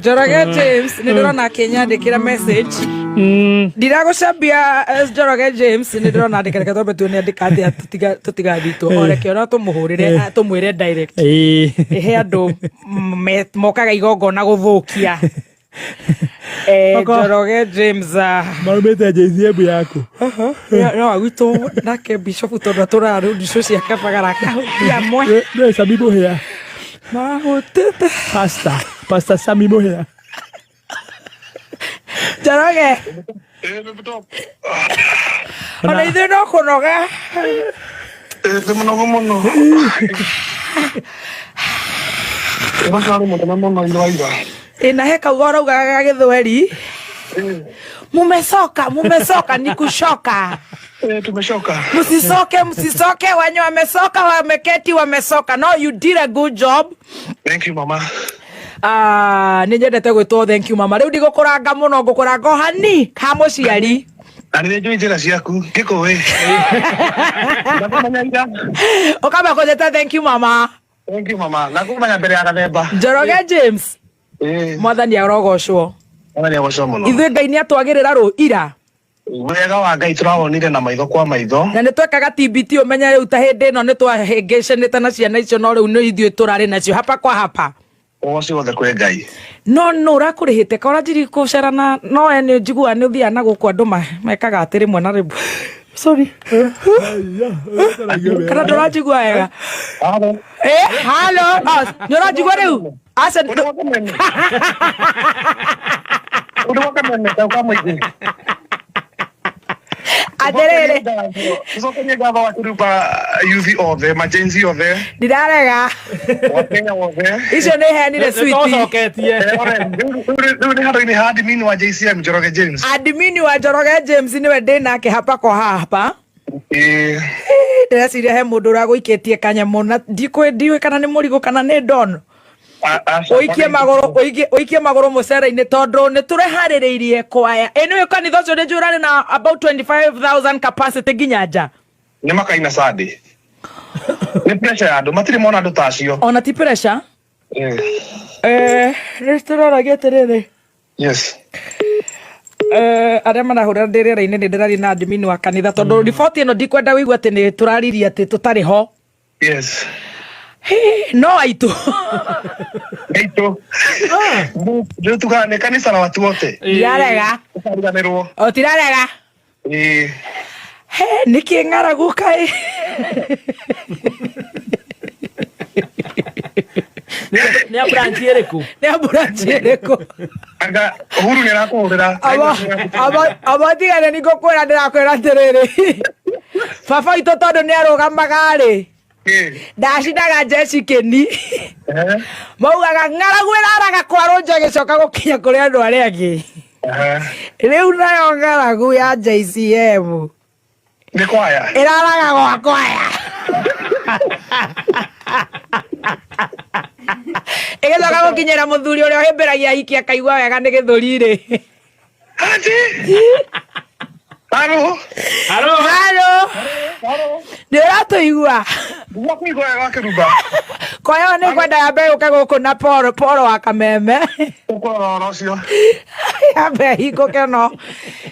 Njoroge James nä ndä rona akä nyandä kä ra message. Ndiragũcambia Njoroge James, nä ndä rona andä reke twambe tuone andä ka atä tå tigathitwo o reke ona tå må hå rä re, tå mwä re direct. He andå mokaga igongona gå thå kia. Njoroge James, Marumĩte JCM yaku. No agwitå nake bishop tondå atå raga rå ndicå ciake bagara kahutia mwe. Nĩ Sami Mũhĩa. Mahutĩte. Pastor Sami Mũhĩa. Njoroge, ona ithuĩ no kũnoga. Ndĩ mũnogu mũno. Ĩrakarĩ mũnene mũno ira ira. Ĩ na he kauga ũraugaga ga gĩthweri, "Mumesoka, mumesoka ni kushoka." Tumechoka. Msisoke, msisoke, wenye wamesoka wameketi, wamesoka. No, you did a good job. Thank you, mama. Ah, nĩ nyendete gwĩtwo "thank you, mama". Rĩu ndigũkũranga mũno, ngũkũranga o hani ha mũciari. Na nĩ njũĩ njĩra ciaku. Ngĩkũĩ. Ndakũmenya ira. Ũkamba kũnjĩta "thank you, mama". Thank you, mama. Nakũmenya mbere ya gathemba. Njoroge James, Mwathani arogocwo. Mwathani agocwo mũno. Ithuĩ Ngai nĩ atwagĩrĩra rũ ira. Wega wa Ngai tũrawonire na maitho kwa maitho. Na nĩ twekaga TBT, ũmenye rĩu ta hĩndĩ ĩno nĩ twahĩngĩcanĩte na ciana icio, no rĩu nĩ ithuĩ tũrarĩ nacio hapa kwa hapa. Ũgoci wothe kwĩ Ngai. No no ũrakũrĩhĩte ka ũranjiri kũcera na no we nĩ njiguaga nĩ ũthiaga na gũkũ andũ mekaga atĩ rĩmwe na rĩmwe, sorry, kana ndũranjigua wega? Halo. Eh, halo. Ah, nĩ ũranjigua rĩu? Aca. Ũndũ wa kameme. Ũndũ wa kameme kau ka mũingĩ. Atĩrĩrĩ. Tucokerie ngatho wa kĩrumba yuthi othe, majenzi othe, Ndirarega. wa Kenya wothe. Icio nĩ henire switi. Nĩtũcoketie. Rĩu nĩ handũ-inĩ ha admin wa JCM Njoroge James. Admin wa Njoroge James nĩwe ndĩ nake hapa kwa hapa. Ndĩreciria he mũndũ ũragũikĩtie kanyamũ na ndikũĩ, ndiũĩ kana nĩ mũrigo kana nĩ ndono. Aca. Ũikie magũrũ, ũikie magũrũ mũcere-inĩ tondũ nĩ tũreharĩrĩirie kwaya ĩ nĩwe kanitha ũcio nĩ njũĩ ũrarĩ na about 25,000 capacity nginya nja. Nĩ makaina Sunday. Nĩ pressure ya andũ, matirĩ mona andũ ta acio. Ona ti pressure. Nĩ tũroragia atĩrĩrĩ. Arĩa marahũra ndĩ rĩera-inĩ, nĩ ndĩraria na admin wa kanitha tondũ riboti ĩno ndikwenda wĩigue atĩ nĩ tũraririe atĩ tũtarĩ ho. Hĩ, no aitũ. Aitũ. Rĩu tugaga nĩ kanitha la watu wote. Ndirarega. Ũkariganĩrwo. O tirarega. He nĩkĩ ng'aragu kaĩ? Nĩ a branch ĩrĩkũ? Nĩ a branch ĩrĩkũ? Anga Uhuru nĩ arakũhũrĩra. Abo tigane nĩ ngũkwĩra, ndĩrakwĩra atĩrĩrĩ, baba witũ tondũ nĩ arũgamaga rĩ, ndacindaga njeci kĩni. Maugaga ng'aragu ĩraraga kwarũ nja ĩgĩcoka gũkinya kũrĩ andũ arĩa angĩ. Rĩu nayo ng'aragu ya JCM Nĩ kwaya. Ĩraraga gwa kwaya ĩgĩcoka gũkinyĩra mũthuri ũrĩa ũhĩmbĩragia hiki akaigua wega nĩ gĩthũri rĩ. Auntie. Halo. Halo. Halo, nĩ ũratũigua? Ndakũigua wega kĩrumba. Kwa hiyo nĩ ngwenda yambe yũke gũkũ na poro poro wa kameme. Ũkũrora ũhoro ũcio. Yambe hingũke, no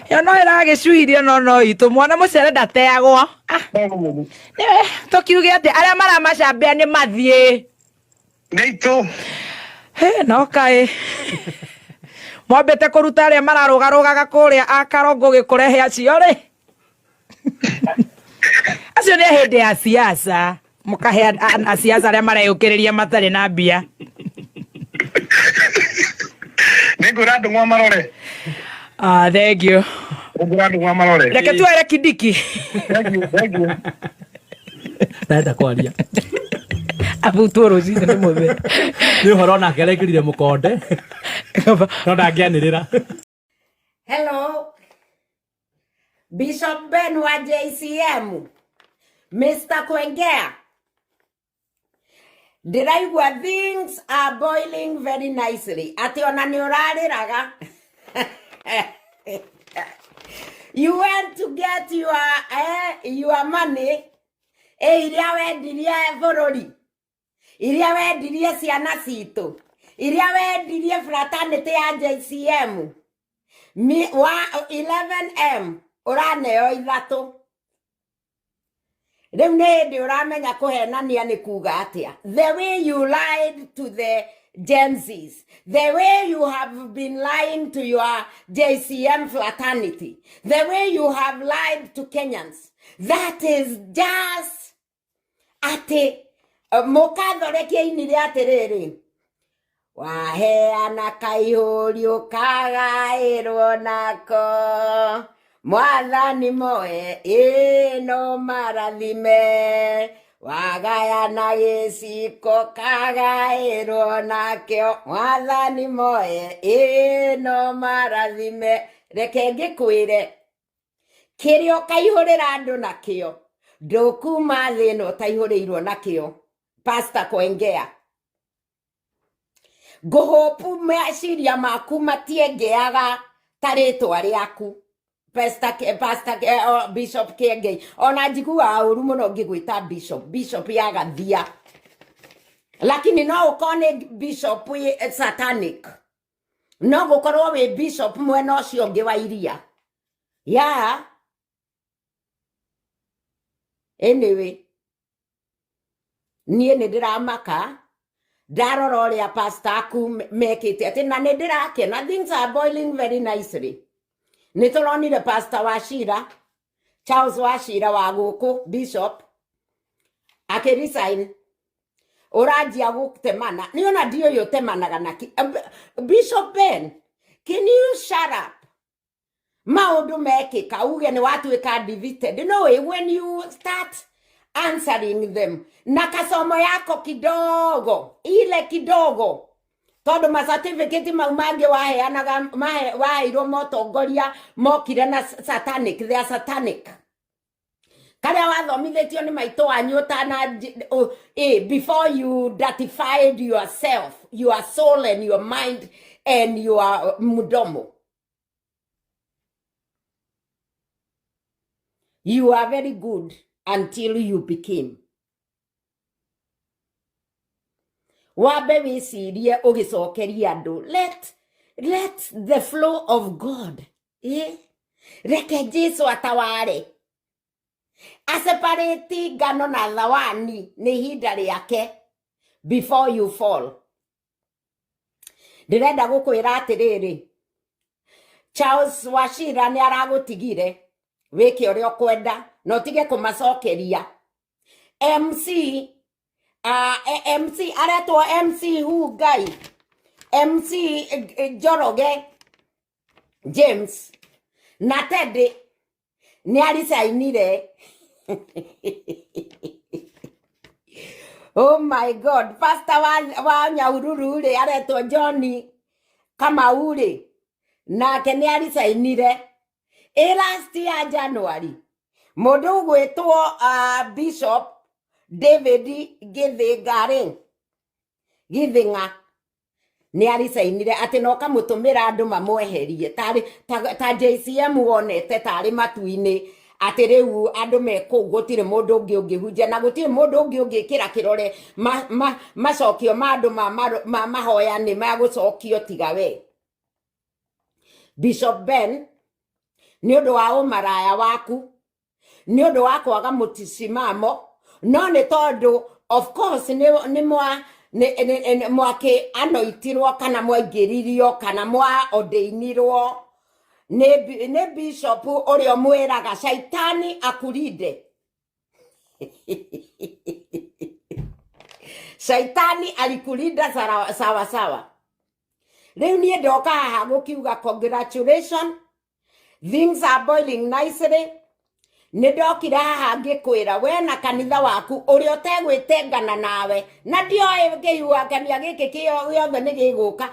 yo no ĩragĩcuirie, no no itũ mwana mũcere ndateagwo. Ah, nĩwe tũkiuge atĩ arĩa maramacambia nĩ mathiĩ. Nĩ itũ. He, no kaĩ mwambĩte kũruta arĩa mararũgarũgaga kũrĩa akarongo gĩkũrehe acio rĩ, acio nĩ hĩndĩ ya siasa, mũkahe asiasa arĩa mareyũkĩrĩria matarĩ na mbia. Nĩ ngwĩra andũ mwa marore. Ah, thank you. Nĩ ngwĩra andũ mwa marore. Reke tuere Kindiki. Thank you, thank you. Ndenda kwaria. Abutwo rũcinĩ nĩ mũthee. Nĩ ũhoro onake arekĩrire mũkonde no ndangĩanĩrĩra. Hello, Bishop Ben wa JCM, Mr. Kwengea. Ndĩraigua things are boiling very nicely. Atĩ ona nĩ ũrarĩraga. You went to get your money, iria wendirie bũrũri, iria wendirie ciana citũ, Iria wendirie fraternity ya JCM mi, wa 11M ũraneo ithatũ. Rĩu nĩ hĩndĩ ũramenya kũhenania nĩ kuga atĩa. The way you lied to the Gen Zs, the way you have been lying to your JCM fraternity, the way you have lied to Kenyans, that is just atĩ mũkathoreki ainire atĩrĩrĩ, waheana kaihũri ũkagaĩrwo nako, mwathani moe ĩno marathime, wagayana gĩciko kagaĩrwo nakĩo, mwathani moe ĩno marathime. Reke ngĩkwĩre, kĩrĩa ũkaihũrĩra andũ nakĩo, ndũkuma thĩ ĩno ũtaihũrĩirwo nakĩo. Pastor Kwengea, ngũhũpu meciria maku matiengeaga ta rĩtwa rĩaku. Pastor, oh, Bishop Kiengei, ona njiguaga ũru mũno ngĩgwĩta bishop, bishop ya gathia, lakini no ũkorwo nĩ bishop satanic, no gũkorwo wĩ bishop mwena ũcio ũngĩ wa iria ya. Anyway, niĩ nĩ ndĩramaka ndarora ũrĩa pastor aku mekĩte atĩ, na nĩ ndĩrakena, things are boiling very nicely. Nĩ tũronire Pastor Wachira, Charles Wachira wa gũkũ, bishop akĩresign, ũranjia gũtemana. Nĩ ona ndiũĩ ũtemanaga naki. Bishop Ben, can you shut up? Maũndũ mekĩka uge nĩ watuĩka defeated. No, when you start answering them na kasomo yako kidogo, ile kidogo, tondũ macertificate mau mangĩ waheanaga waheirwo motongoria mokire na satanic, they are satanic, karĩa wathomithĩtio nĩ maitũ wanyu ũtana before you dirtified yourself, your soul and your mind and your mdomo. You are very good until you became wambe wĩcirie ũgĩcokeria andũ. Let the flow of God, eh? Reke Jesu ataware, aseparate ngano na thawani, nĩ ihinda rĩake before you fall. Ndĩrenda gũkwĩra atĩrĩrĩ, Charles Wachira nĩ aragũtigire wĩke ũrĩa ũkwenda na ũtige kũmacokeria. MC MC aretwo MC who Ngai, MC Njoroge James na Teddy nĩ aricainire. Oh my God, pastor wa Nyahururu rĩ, aretwo John Kamau rĩ, nake nĩ aricainire ĩ last ya January. Mũndũ ũgwĩtwo Bishop David Githinga rĩ, Githinga, nĩ aricainire atĩ na ũkamũtũmĩra andũ mamweherie tarĩ ta JCM wonete tarĩ matu-inĩ, atĩ rĩu andũ me kũu gũtirĩ mũndũ ũngĩ ũngĩhunjia na gũtirĩ mũndũ ũngĩ ũngĩkĩra kĩrore macokio ma andũ ma mahoya nĩ magũcokio tiga we Bishop Ben, nĩ ũndũ wa ũmaraya waku, nĩ ũndũ wa kwaga mũticimamo. No nĩ tondũ of course nĩ mwa nĩ mwakĩ anoitirwo kana mwaingĩririo kana mwa ordainirwo nĩ bishop ũrĩa ũmwĩraga shaitani akulinde. Shaitani alikulinda sawa sawa sawa. Rĩu niĩ ndoka haha gũkiuga congratulation, things are boiling nicely. Nĩ ndokire haha ngĩkwĩra we na kanitha waku ũrĩa ũtegwĩtengana nawe, na ndioĩ kĩhuhakania gĩkĩ gĩothe nĩ gĩgũka.